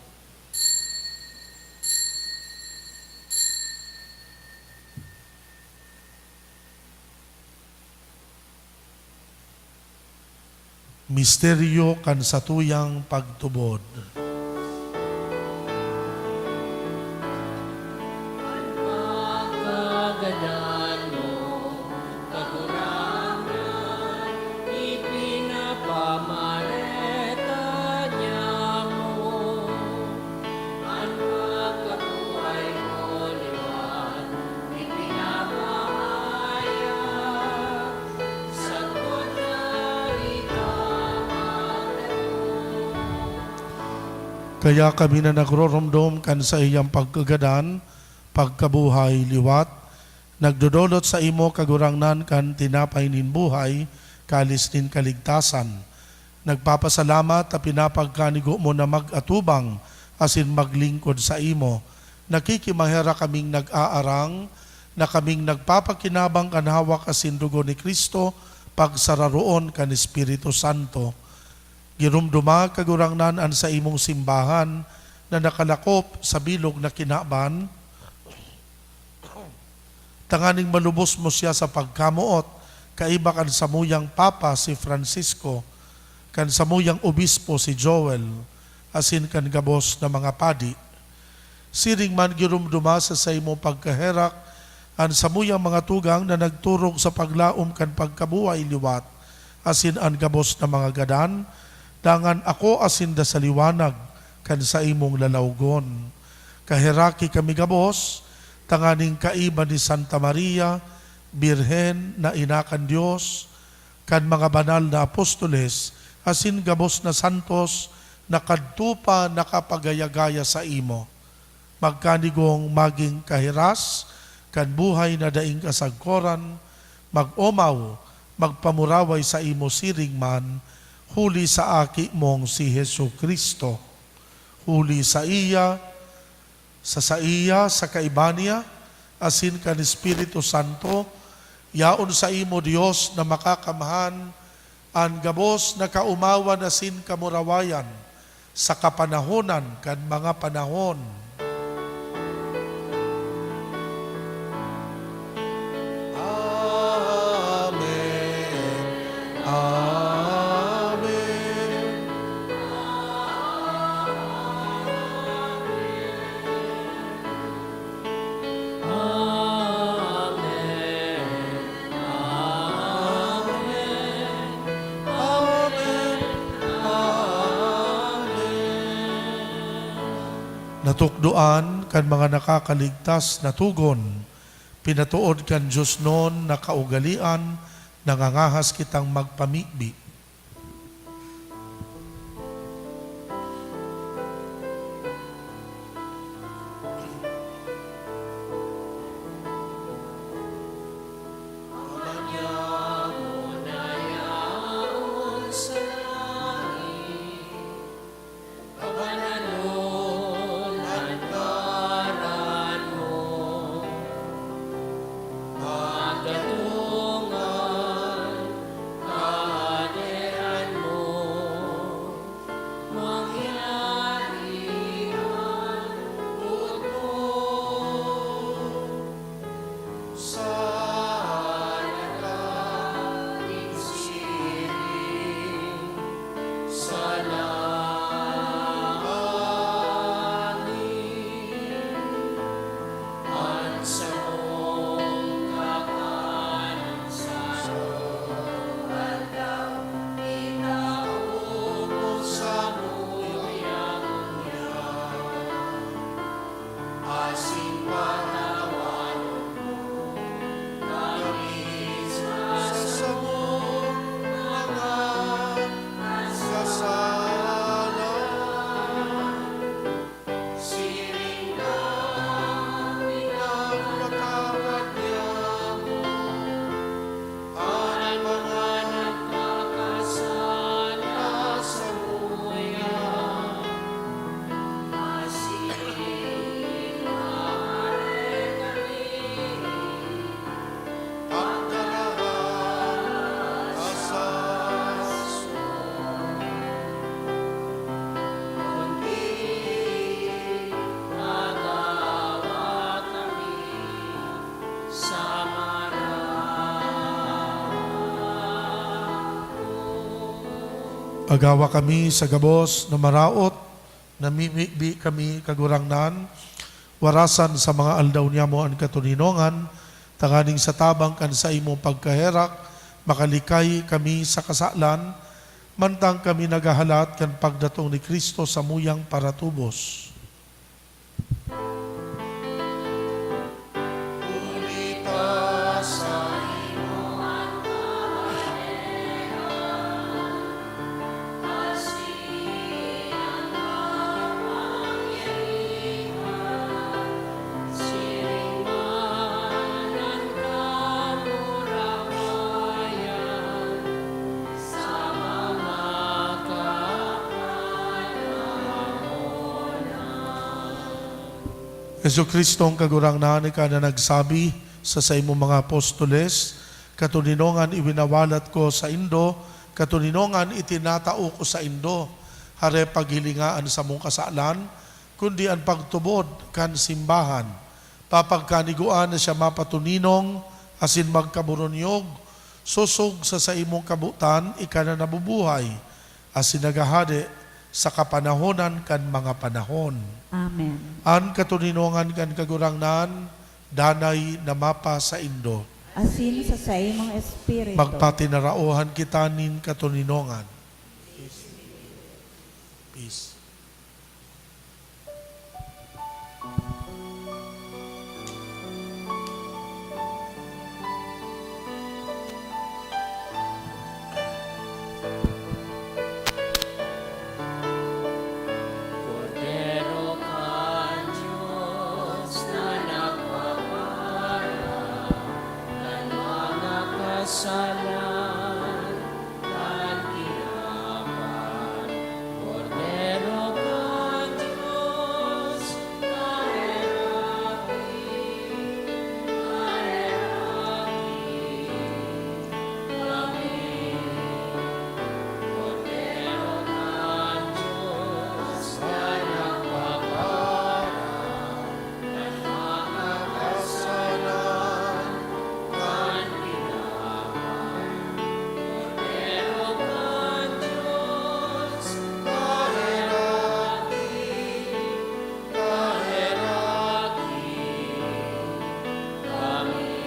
Misteryo kan satuyang pagtubod. An pagkagadan mo, Kagurangnan, ipinapamareta niamo. An pagkabuhay ko liwat, ipinapaaya, sagkod na ika magdaog. Kaya kami na nagroromdom kan saiyang pagkagadan, pagkabuhay liwat, nagdodolot saimo, Kagurangnan, kan tinapay nin buhay, kalis nin kaligtasan. Nagpapasalamat ta pinapagkanigo mo na mag-atubang asin maglingkod saimo. Nakikimaherak kaming nag-aarang na kaming nagpapakinabang kan hawak asin dugo ni Cristo, pagsararoon kan Espiritu Santo. Giromdoma, Kagurangnan, an saimong simbahan na nakalakop sa bilog na kinaban, tanganing malubos mo siya sa pagkamoot, kaiba kan samuyang Papa si Francisco, kan samuyang Obispo si Joel, asin kan gabos na mga padi. Siring man, giromdoma sa saimong pagkaherak an samuyang mga tugang na nagturog sa paglaom kan pagkabuhay liwat, asin an gabos na mga gadan, dangan ako asinda sa liwanag kan saimong lalawgon. Kaheraki kami gabos, tanganing kaiba ni Santa Maria, Birhen na ina kan Dios, kan mga banal na apostoles, asin gabos na santos na kadto pa nakapagaya-gaya saimo, magkanigong magin kahiras kan buhay na daing kasagkoran, mag-omaw, magpamuraway saimo siring man, huli sa Aki mong si Jesu-Cristo. Huli saiya, sa saiya, sa kaiba niya, asin kan Espiritu Santo, yaon saimo, Dios na Makakamhan, an gabos na kaomawan asin kamurawayan sa kapanahonan kan mga panahon. Amen. Amen. Amen. Amen. Amen. Amen. Natukdoan kan mga nakakaligtas na togon, pinatood kan diosnon na kaugalean, nangangahas kitang magpamibi. Pabananon an ngaran mo, magdatongan ka Pagawa kami sa gabos na maraot, namimibi kami, Kagurangnan, warasan sa mga aldaw niyamo an katoninongan, tanganing sa tabang kan saimong pagkaherak, makalikay kami sa kasalan, mantang kami naghahalat kan pagdatong ni Cristo samuyang paratubos. Jesu-Cristo, ang Kagurangnan, ika na nagsabi sa saimong mga apostoles, "Katoninongan iwinawalat ko saindo, katoninongan itinatao ko saindo." Hare paghilinga an samong kasalan, kundi an pagtubod kan simbahan. Papagkaniguan na siya mapatoninong asin magkaburunyog, sosog sa saimong kabotan, ika na nabubuhay asin naghahade sa kapanahonan kan mga panahon. Amen. An katoninongan kan Kagurangnan danay na mapasaindo. Asin sa saimong espiritu. Magpatinaraohan kita nin katoninongan. Peace. Kordero kan Dios na nagpapara kan mga kasalan kan kinaban, Kordero kan Dios, kaheraki, kaheraki kami. Kordero kan Dios na nagpapara kan mga kasalan kan kinaban, Kordero kan Dios, kaheraki, kaheraki kami.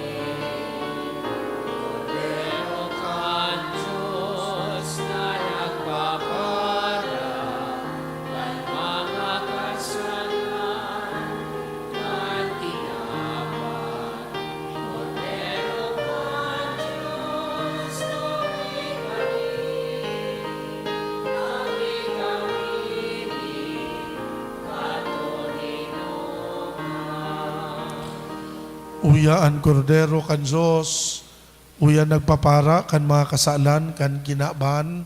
Kordero kan Dios na nagpapara kan mga kasalan kan kinaban, Kordero kan Dios, kami, kami, kami, katoninongan. Uya an Kordero kan Dios, uya nagpapara kan mga kasalan kan kinaban,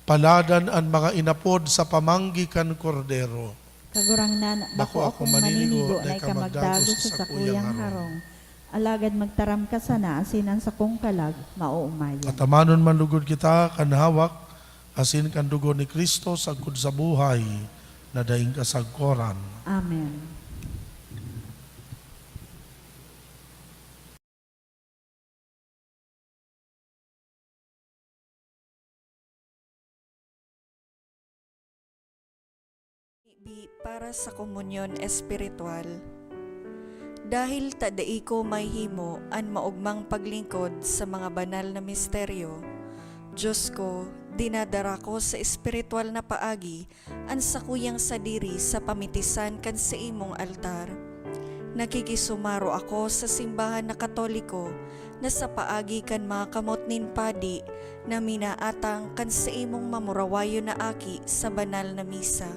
paladan an mga inapod sa pamanggi kan Kordero. Kagurangnan, bako akong maninigo na ika magdagos sa sakuyang harong. Alagad magtaram ka sana asin an sakong kalag maoomayan. Atamanon man lugod kita kan hawak asin kan dugo ni Cristo sagkod sa buhay na daing kasagkoran. Amen. Bi para sa komunyon espiritual. Dahil ta dai ko mahimo an maogmang paglingkod sa mga banal na misteryo, Dios ko, dinadara ko sa espiritual na paagi an sakuyang sadiri sa pamitisan kan saimong altar. Nakikisumaro ako sa simbahan na Katoliko na sa paagi kan mga kamot nin padi na minaatang kan saimong mamurawayon na aki sa banal na misa.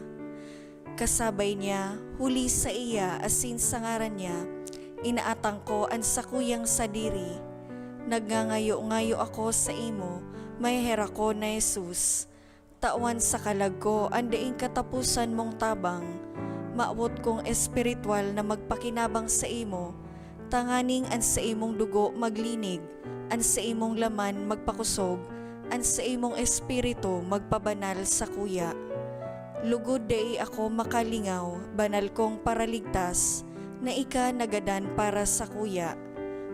Kasabay niya, huli sa iya asin sa ngaran niya, inaatang ko an sakuyang sadiri. Nagngangayo-ngayo ako saimo, maheherakon na Jesus. Tawan sa kalag ko an daing kataposan mong tabang. Mawot kong espiritual na magpakinabang saimo, tanganing an saimong dugo maglinig, an saimong laman magpakosog, an saimong espiritu magpabanal sakuya. Lugod dai ako makalingaw, banal kong Paraligtas, na ika nagadan para sakuya.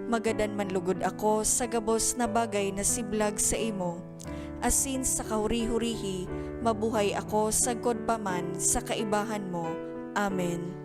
Magadan man lugod ako sa gabos na bagay na siblag saimo, asin sa kahuri-hurihi, mabuhay ako sagkod pa man sa kaibahan mo. Amen.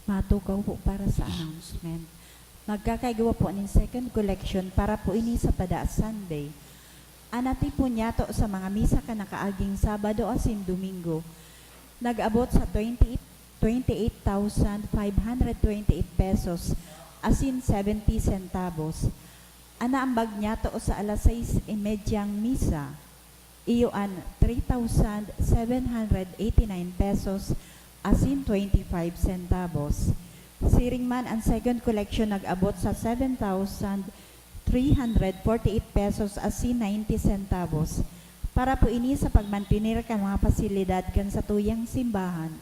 Matukaw po para sa announcement. Magkakaigwa po nin second collection para po ini sa Pada Sunday. An natipon niyato sa mga misa kan nakaaging Sabado asin Domingo, nag-abot sa twenty, twenty eight thousand five hundred twenty eight pesos asin seventy centavos. An naambag niyato sa alas sais y medyang misa, iyo an three thousand seven hundred eighty nine pesos asin twenty five centavos. Siring man, an second collection nag-abot sa seven thousand three hundred forty eight pesos asin ninety centavos. Para po ini sa pagmantener kan mga pasilidad kan satuyang simbahan,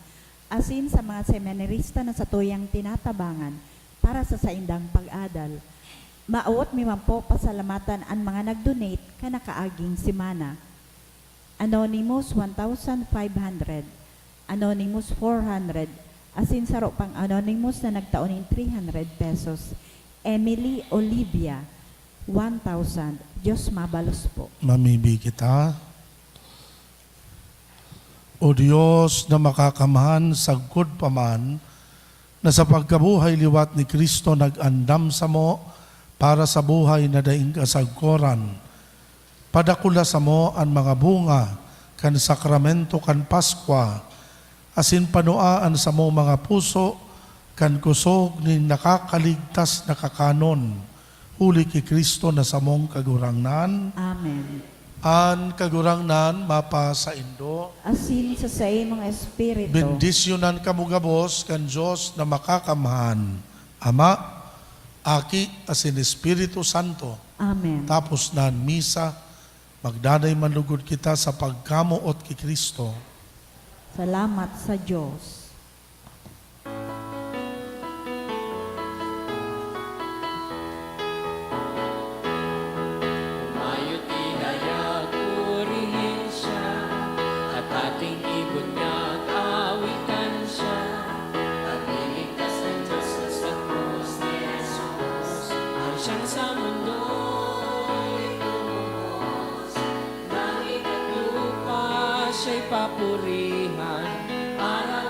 asin sa mga seminarista na satuyang tinatabangan para sa saindang pag-adal. Maawot mi man po pasalamatan an mga nag-donate kan nakaaging semana. Anonymous, one thousand five hundred. Anonymous, four hundred. Asin saro pang anonymous na nagtao nin three hundred pesos. Emily Olivia, one thousand. Diyos mabalos po. Mamibi kita. O Dios na makakamhan, sagkod pa man, na sa pagkabuhay liwat ni Cristo nag-andam samo para sa buhay na daing kasagkoran, padakula samo an mga bunga kan sakramento kan Paskwa, asin panua an samong mga puso kan kusog nin nakakaligtas na kakanon, huli ki Cristo na samong Kagurangnan. Amen. An Kagurangnan mapasaindo. Asin sa saimong espiritu. Bendisyonan kamo gabos kan Dios na Makakamhan, Ama, Aki, asin Espiritu Santo. Amen. Tapos na an misa, magdanay man lugod kita sa pagkamoot ki Cristo. Salamat sa Dios. Humayo ti dayag kurihensya, at ating ibunyag awitan siya. At liligtas ng Diyos sa krus ni Jesus, ang siyang sa mundo'y tumubos. Langit at lupa siya'y papurihan, para